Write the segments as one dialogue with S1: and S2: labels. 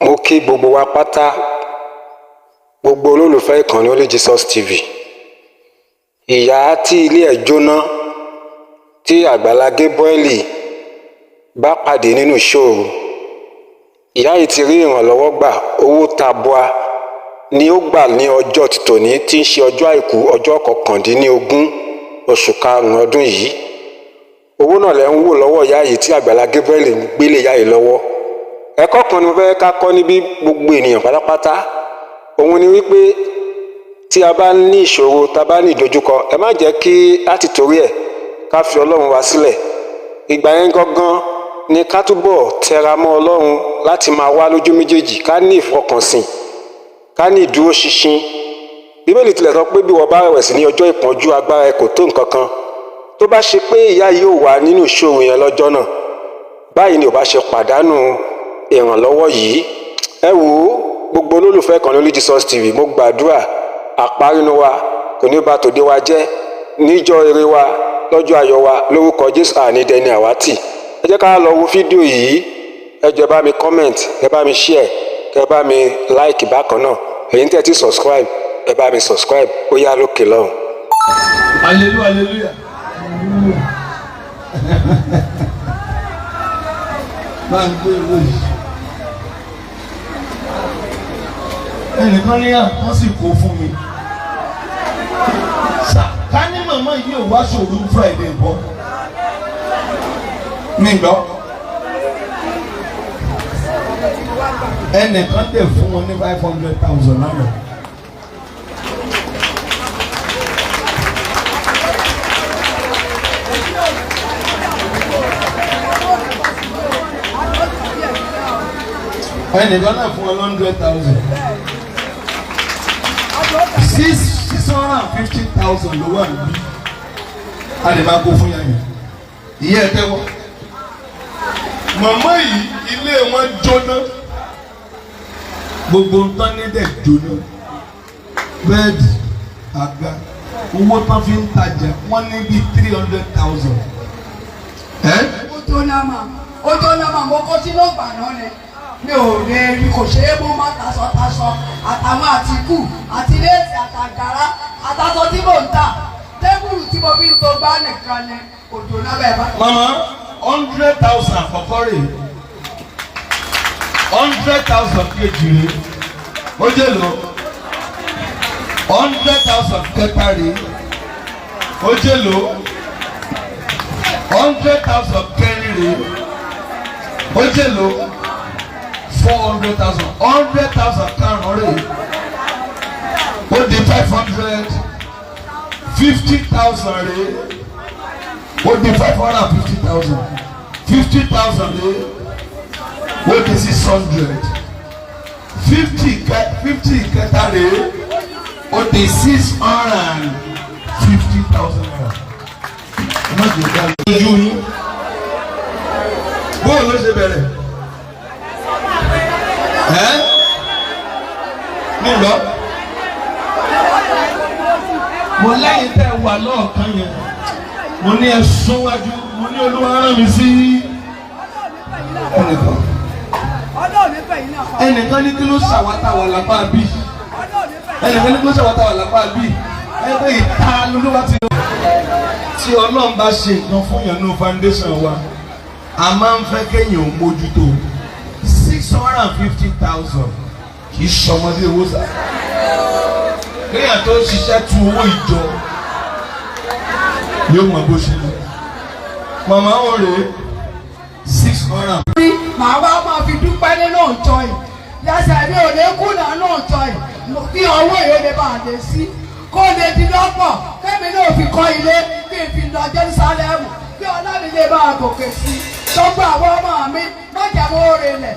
S1: Mo kí gbogbo wa pátá, gbogbo olólùfẹ́ ìkànnì Only Jesus TV. Ìyá tí ilé ẹ̀ jóná tí Àgbàlá Gabriel bá pàdé nínú ìṣòro, ìyá yìí ti rí ìrànlọ́wọ́ gbà. Owó tabua ni ó gbà ní ọjọ́ tòní, tí ń ṣe ọjọ́ Àìkú, ọjọ́ 19 oṣù karùn-ún ọdún yìí. Owó náà lẹ́ ń wò lọ́wọ́ ìyá yìí tí Àgbàlá Gabriel ń gbélé ìyá yìí lọ́wọ́. Ẹ̀kọ́ kan ni mo fẹ́ ká kọ́ níbí, gbogbo ènìyàn pátápátá. Òun ni wípé tí a bá ní ìṣòro, tá a bá ní ìdojúkọ, ẹ má jẹ́ kí á ti torí ẹ̀ ká fi Ọlọ́run wa sílẹ̀. Ìgbà yẹn gangan ni ká túbọ̀ tẹra mọ́ Ọlọ́run láti máa wá lójú méjèèjì, ká ní ìfọkànsìn, ká ní ìdúróṣinṣin. Bíbélì tilẹ̀ sọ pé bí wọ́n bá rẹ̀wẹ̀sì ní ọjọ́ ìpọ́njú, agbára ẹ kò tó nǹkan kan. Tó bá ṣe pé ìyá yìí ò wà nínú ìṣòro yẹn lọ́jọ́ náà, báyìí ni ò bá ṣe pàdánù ìrànlọ́wọ́ yìí. Ẹ wò ó, gbogbo olólùfẹ́ kan lórí Jesus TV, mo gbàdúrà, àparínú wa kò ní bà tòde wa jẹ́. Níjọ́ eré wa, lọ́jọ́ ayọ̀ wa, lórúkọ Jésù, àní dẹni àwátì. Ẹ jẹ́ ká lọ wo fídíò yìí. Ẹ jọ̀ọ́, ẹ bá mi comment, ẹ bá mi share, kẹ bá mi like. Bákan náà, èyí tẹ́ ti subscribe, ẹ bá mi subscribe. Ó yá, lókè lọ́hùn.
S2: Hallelujah, hallelujah. Máa ń gbé ìwé yìí. Ẹnìkan ní àwọn sì kó fún mi. Ká ní màmá yìí ò wá ṣòro Friday bọ́. Mi gbọ́. Ẹnìkan dẹ̀ fún wọn ní 500,000 lánàá. Ẹnìkan náà fún wọn 100,000. 650,000 ló wà níbí. A lè máa kó fún yàrá ìyá ẹ tẹ́wọ́. Màmá yìí, ilé wọn jóná, gbogbo nǹkan ní dẹ̀ jóná, bẹ́ẹ̀dì, àga, owó tán fi ń tajà, wọ́n ní bíi 300,000.
S3: Ó jóná mà, ó jóná mà. Mo kó sínú ọgbà náà ni mi ò lè rí, kò ṣeé mú má. Taṣọ-taṣọ àtàwọn àtìkù àti léèsì àtàgàrà àtàṣọ tí mò ń tà, tébùrù tí mo fi ń to gbá nìkan ni kò jóná bẹ́ẹ̀ bá.
S2: Mama, 100,000 àkọ́kọ́ rè, 100,000 kejì rè, ó jẹ́ lọ. 100,000 kẹta rè, ó jẹ́ lọ. 100,000 kẹrin rè, ó jẹ́ lọ. 400,000. 100,000 karùn-ún rè, ó di 550,000 rè, ó di 550,000. 50,000 rè, ó di 650. 50 kẹta rè, ó di 650,000 naira. Ẹ má jẹ́ ká lójú yín. Bóòlù ló ṣe bẹ̀rẹ̀ ẹ́ nílọ. Mo lẹ́yìn tẹ́ wà lọ́ọ̀kan yẹn, mo ní ẹ súnwájú, mo ní Olúwa rán mi sí ẹnìkan. Ẹnìkan ní kí ló ṣàwátà wà lápá bí? Ẹnìkan ní kí ló ṣàwátà wà lápá bí? Ẹgbẹ́ ìta lolúwa ti lọ. Tí Ọlọ́run bá ṣe nǹkan fún yàn ní foundation wa, a máa ń fẹ́ kéèyàn ò mójútó. 650,000 kì í ṣọmọdé owó sá. Kéèyàn tó ṣiṣẹ́ tu owó ìjọ yóò mọ bó ṣe lọ. Màmá ò rè é 600.
S3: Mi màá wá máa fi dúpẹ́ nínú ìjọ yìí. Lẹ́sẹ̀ mi ò lè kùnà nínú ìjọ yìí, kí ọwọ́ yìí lè bá a lè sí, kó lè di lọ́pọ̀, kémi náà fi kọ́ ilé, kí n fi lọ Jerúsálẹ́mù, kí ọlọ́run lè bá a gòkè sí i. Gbogbo àwọn ọmọ mi, má jẹ́ wọ́n rè lẹ̀.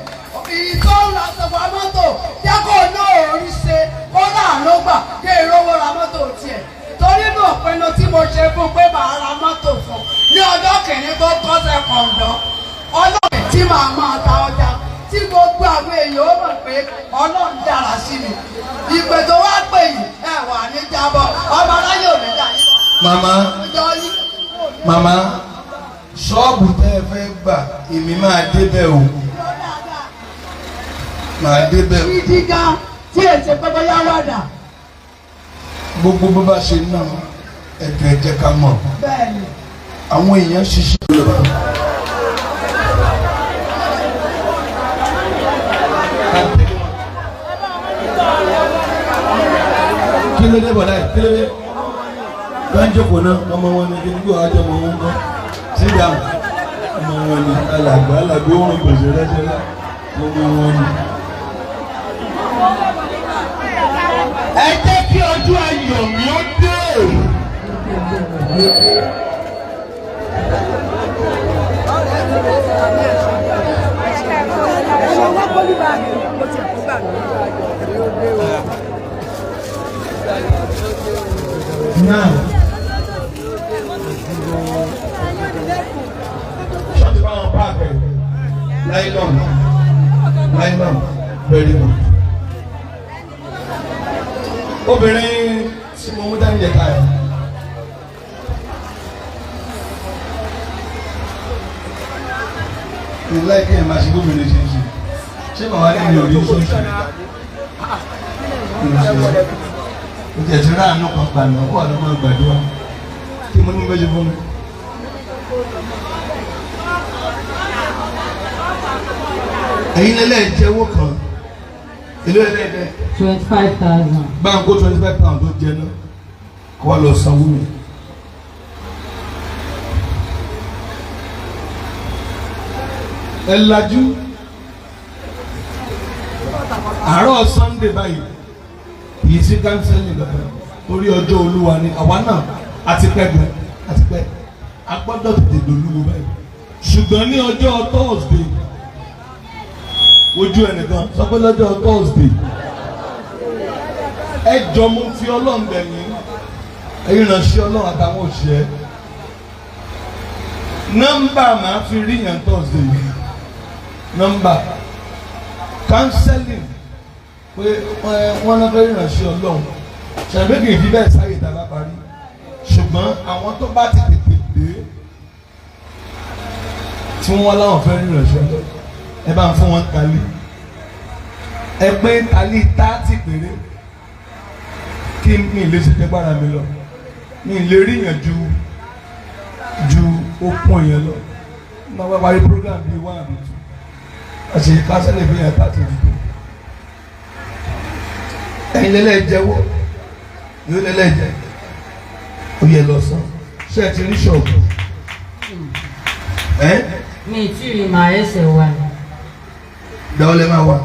S3: Ìtò ń ra sọ̀fà mọ́tò, jẹ́ kó náà orí ṣe, kó láàánú gbà kí èrò ra mọ́tò tiẹ̀. Torí náà, pinnu tí mo ṣe fún pé màá ra mọ́tò fún ní ọjọ́ kìíní tó kọ́sẹ̀ kọ̀ǹdọ́, Ọlọ́run tí màá máa ta ọjà tí gbogbo àwọn èèyàn ó mọ̀ pé Ọlọ́run dára sí mi. Ìpè tó wá pè yìí, ẹ wà ní jábọ̀, ọmọ aráyé ò ní dà yín.
S2: Màmá,
S3: ọjọ́ yín.
S2: Màmá, ṣọ́ọ̀bù tẹ́ ẹ fẹ́ gbà, èmi máa débẹ̀ o. Màá débẹ̀.
S3: Gidi gan tí èsè pé bóyá wàdà.
S2: Gbogbo bó bá ṣe náà, ẹ̀jọ̀, ẹ jẹ́ ká mọ̀.
S3: Bẹ́ẹ̀ ni.
S2: Àwọn èèyàn ṣiṣẹ́ lọ́wọ́. Kí ló dé, bọ̀dá yìí? Kí ló dé? Wọ́n jókòó náà, ọmọ wọn ni. Kí ni kí wọ́n á jọ ọmọ wọn kọ́ síbi àwọn ọmọ wọn ni? Alàgbà, alàgbà, òórùn gbèsè rẹ́sẹ̀rẹ́, ọmọ wọn ni. Ẹ jẹ́ kí ọjọ́ ayọ̀ mi ó dé. Now, ṣọ́ọ̀tì bá wọn pack ẹ̀ nylon, nylon, very good. Obìnrin tí mo mú dání yẹ ká ẹ̀. Mi láìpẹ́ ẹ̀ máa ṣe gómìnà ṣe ń ṣe. Ṣé màá wá ní mi ò rí ṣe ń ṣe? O tiẹ̀ ti ráàánú kan gbà náà kó wà ló máa gbàdúrà. Kí mo ní mo fẹ́ ṣe fún mi? Ẹ̀yin lẹ́lẹ́ jẹ́wọ́ kan. Èló lẹ́lẹ́?
S4: 25,000.
S2: Báńkó £25 tó jẹ náà kó wá lọ sanwó mi. Ẹ lajú. Àárọ̀ Sunday báyìí kì í sí counseling kankan torí ọjọ́ Olúwa ni. Àwa náà àti pẹ́ gan, àti pẹ́, a gbọ́dọ̀ tètè dòlúwo báyìí. Ṣùgbọ́n ní ọjọ́ Thursday, ojú ẹnìkan sọ pé lọ́jọ́ Thursday, ẹ jọ, mo fi Ọlọ́run bẹ̀ yín, ẹ̀yin ìránṣẹ́ Ọlọ́run àtàwọn òṣìṣẹ́, nọ́mbà máa fi rí yẹn Thursday yìí, nọ́mbà counseling pé wọ́n lọ fẹ́ ìránṣẹ́ Ọlọ́run ṣàbí kì í fi bẹ́ẹ̀ sáyè tá a bá parí. Ṣùgbọ́n àwọn tó bá ti tètè dé tí wọ́n láwọn fẹ́ ìránṣẹ́ Ọlọ́run, ẹ bá ń fún wọn tali, ẹ pé tali 30 péré, kí mi lè ṣe tẹ́gbára mi lọ. Mi lè rí yẹn ju okun yẹn lọ. Nígbà wọ́n parí program bíi one àbí two, a ṣe kásẹ̀lẹ̀ fi yẹn 30 dìde. Ẹ̀yin lẹ́lẹ́ jẹ́wọ́ yóò lẹ́lẹ́ jẹ́, ó yẹ lọ sàn. Ṣé ẹ ti rí ṣọ́ọ̀bù ẹ́?
S4: Mi ì tí ì rí, màá ẹsẹ̀ wà ní.
S2: Ìgbà wo lẹ máa wà?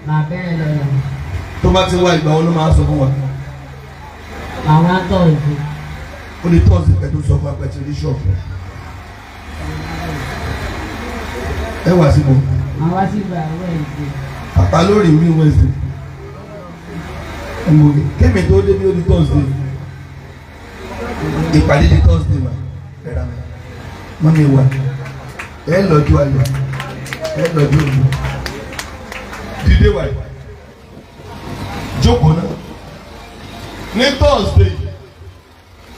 S4: Màá bẹ̀rẹ̀ lọ́la.
S2: Tó bá ti wá, ìgbà wo ló máa sọ fún wa?
S4: Màá wá Thursday.
S2: Ó ní Thursday pẹ̀lú sọ fún apẹ̀ tí rí ṣọ́ọ̀bù. Ẹ wà síbò?
S4: Màá wá sí ìgbà Wednesday.
S2: Bàbá lórí mi Wednesday, kémi tó dé bí ó di Thursday, ìpàdé di Thursday mà ẹ̀rọ mi mọ́mi wà. Ẹ lọ́jọ́ ayọ̀, ẹ lọ́jọ́ òru. Dìde wáyé, jókòó náà ní Thursday.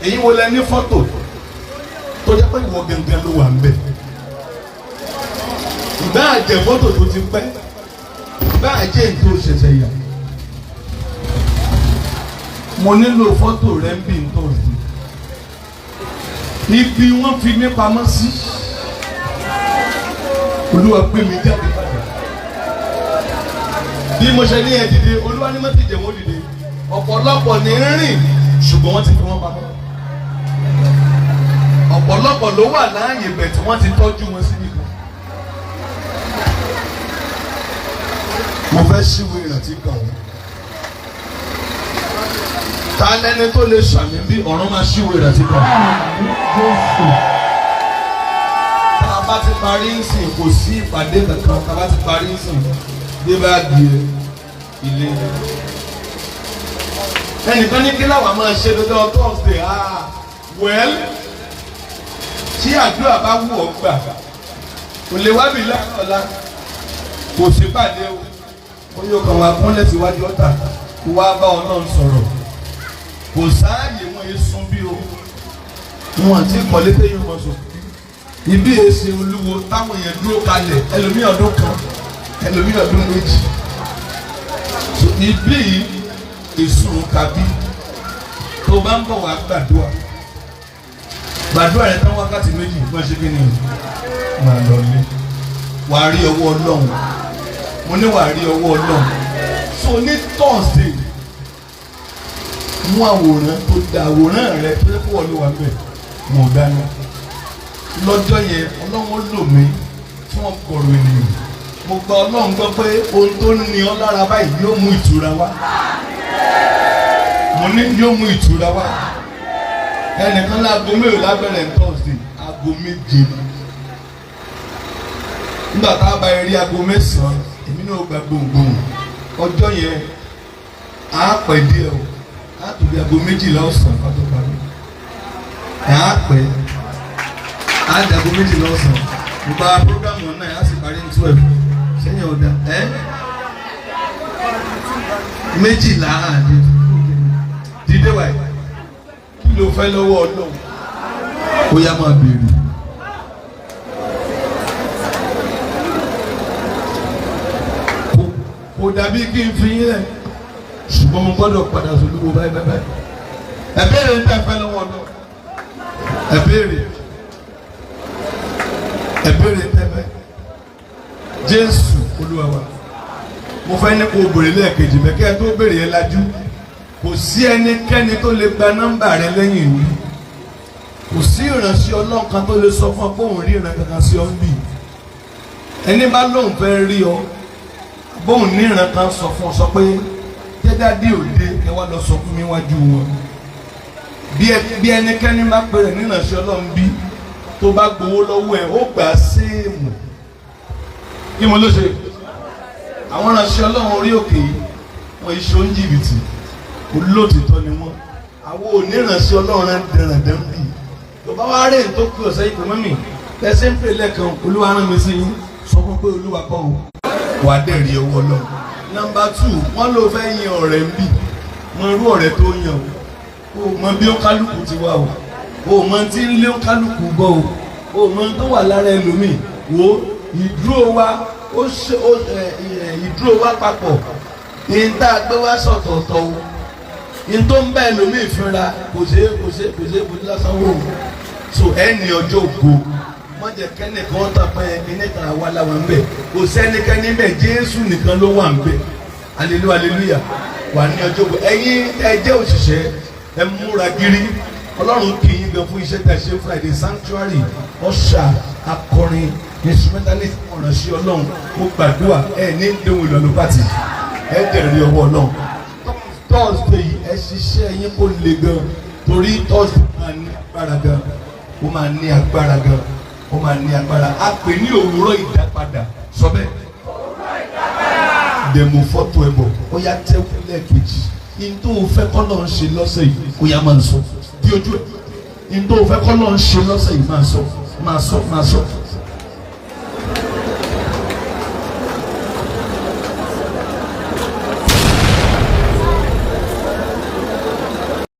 S2: Èyí wo lẹ ní fọ́tò tó jẹ́ pé ìwọ gẹ́gẹ́ ló wà ń bẹ̀? Ìbá àjẹ fọ́tò tó ti pẹ́, ìbá àjẹ ètò ṣẹ̀ṣẹ̀ yà, mo nílò fọ́tò rẹ ń bì ń Thursday. Ibi wọ́n fi mí pamọ́ sí, Olúwa gbé mi jáde padà. Bí mo ṣe ní ẹ dìde, Olúwa ní mọ́tì jẹ̀ wọ́n dìde. Ọ̀pọ̀lọpọ̀ ní rìn, ṣùgbọ́n wọ́n ti fi wọ́n pamọ́. Ọ̀pọ̀lọpọ̀ ló wà láàyè bẹ̀ tí wọ́n ti tọ́jú wọn síbi kan. Mo fẹ́ ṣíwèé ìrántí kan wọ́n. Ta lẹni tó lè ṣàmì bí ọ̀run máa ṣíwèé ìrántí kan wọ́n? Tá a bá ti parí ń sìn, kò sí ìpàdé kankan. Tá a bá ti parí ń sìn, dé bá di ilé. Ẹnìkan ní kí láwa máa ṣe lọ́jọ́ Thursday? Ah well, tí àdúrà bá wù ọ́ gbà, kò lè wá bí láàárọ̀ ọ̀la, kò sí pàdé o. Ó yóò kàn wá kúnlẹ̀ síwájú ọ̀tà kó wá bá Ọlọ́run sọ̀rọ̀. Kò sáàyè wọn yé sun bí o, wọn àti kọ́lé téyìn wọn sùn ibi èsì olúwo táwọn èèyàn dúró kalẹ̀, ẹlòmíì ọdún kan, ẹlòmíì ọdún méjì. Ibi ìsùn kàbí tó bá ń bọ̀ wá gbàdúrà gbàdúrà rẹ tán wákàtí méjì wọ́n ṣe kí ni máa lọ lé wàá rí ọwọ́ Ọlọ́run. Mo ní wàá rí ọwọ́ Ọlọ́run. So ní Thursday, mú àwòrán tó da àwòrán rẹ tó yẹ kó wọ́n ló wà ń bẹ̀ mọ̀ dáná lọ́jọ́ yẹn. Ọlọ́run lò mí fún ọ̀gọ̀rọ̀ ènìyàn. Mo gba Ọlọ́run gbọ́ pé ohun tó ní ọ lára báyìí yóò mú ìtura wá. Mo ní yóò mú ìtura wá. Ẹnìkan láago mélòó lábẹ́rẹ̀ Thursday? Aago 7. Nígbà tá a bá rí aago 9, èmi náà gba gbohùngbohùn. Ọjọ́ yẹn á pẹ́ díẹ̀ o, á tó bí aago 12 ọ̀sán ká tó parí. Á pẹ́, á di aago 12 ọ̀sán. Nípa program náà, á sì parí ní 12. Sẹ́yìn ọ̀dà ẹ́ 12 àdé dídé wáyé. Kí ló fẹ́ lọ́wọ́ Ọlọ́run? Ó yá, máa béèrè. Kò dàbí kí n fi yín lẹ̀, ṣùgbọ́n mo gbọ́dọ̀ padà sólúwo báyìí báyìí báyìí. Ẹ béèrè ń tẹ́ fẹ́ lọ́wọ́ Ọlọ́run. Ẹ béèrè, ẹ béèrè ń tẹ́ fẹ́. Jésù Olúwa wa. Mo fẹ́ ní kó o béèrè lẹ́ẹ̀kejì bẹ́ẹ̀. Kí ẹ tó béèrè yẹn lajú. Kò sí ẹnikẹ́ni tó lè gba nọ́mbà rẹ lẹ́yìn ìwé. Kò sí ìránṣẹ́ Ọlọ́run kan tó lè sọ fún ọ pé òun rí ìran kankan sí ọ ń bì. Ẹni bá lóun fẹ́ rí ọ, bóun ní ìran kan sọ fún ọ, sọ pé jẹ́dádì òde, ẹ wá lọ sọ fún mi wájú wọn. Bí ẹnikẹ́ni bá pèrè ní ìránṣẹ́ Ọlọ́run bí tó bá gbowó lọ́wọ́ ẹ̀, ó gbà á séèmù. Kí mo ló ṣe? Àwọn ìránṣẹ́ Ọlọ́run orí òkè yìí, wọ́n iṣẹ́ oúnjìbìtì, olóòtítọ́ ni wọ́n. Àwọn oníránṣẹ́ Ọlọ́run dẹ̀rẹ̀dẹ̀ ń bì. Tó bá wá rè tó kú ọ̀sẹ̀ yìí pé mọ́mì tẹ̀sí ń pè lẹ́ẹ̀kan, Olúwa rán mi sí yín, sọ fún pé Olúwa kọ́ o. Wà á dẹ̀ rí owó Ọlọ́run. Number 2, wọ́n ló fẹ́ yan ọ̀rẹ́ ń bì. Mọ irú ọ̀rẹ́ tó yàn o. O mọ bí ó kálukú ti wá o. O mọ tí ń lé ó kálukú gbọ́ o. O mọ tó wà lára ẹlòmíì. Wo ìdúró wa, ó ṣe ó ẹ ẹ ìdúró wa papọ̀ ní tá a gbé wá sọ̀tọ̀ọ̀tọ̀ o. Ní tó ń bá ẹlòmíì fínra, kò ṣeé kò ṣeé kò ṣeé fojú lásán wò ó. So ẹni ọjọ́ ògo, wọ́n jẹ́ kẹ́nìkan tàpẹ́ ẹni kan àwa làwọn ń bẹ̀. Kò sẹ́nikẹ́ni ń bẹ̀, Jésù nìkan ló wà ń bẹ̀. Hallelujah, hallelujah. Wà ní ọjọ́ ògo. Ẹ̀yin ẹ jẹ́ òṣìṣẹ́, ẹ múra gírí. Ọlọ́run kì í gan fún iṣẹ́ tẹ̀ ṣe Friday sanctuary, ọ̀ṣà, akọrin, instrumentalist, ọ̀ránṣẹ́ Ọlọ́run. Mo gbàdúrà, ẹ ní dóhùn ìlọ́lù pàtì, ẹ dẹ̀rí ọwọ́ Ọlọ́run. Thursday yìí, ẹ ṣiṣẹ́ yín kó le gan, torí Thursday máa ní agbára gan. Ó máa ní agbára gan, ó máa ní agbára. A pè ní òwúrọ̀ ìdápadà. Sọ bẹ́ẹ̀ dẹ̀mú fọ́tò ẹ̀ bọ̀. Ó yá, tẹ́wọ́ lẹ́ẹ̀kejì. Ní tó o fẹ́ kọ́ lọ́n ṣe lọ́sẹ̀ yìí, ó yá, máa sọ di ojú ẹ̀. Ní tó o fẹ́ kọ́ lọ́n ṣe lọ́sẹ̀ yìí, máa sọ, máa sọ, máa sọ.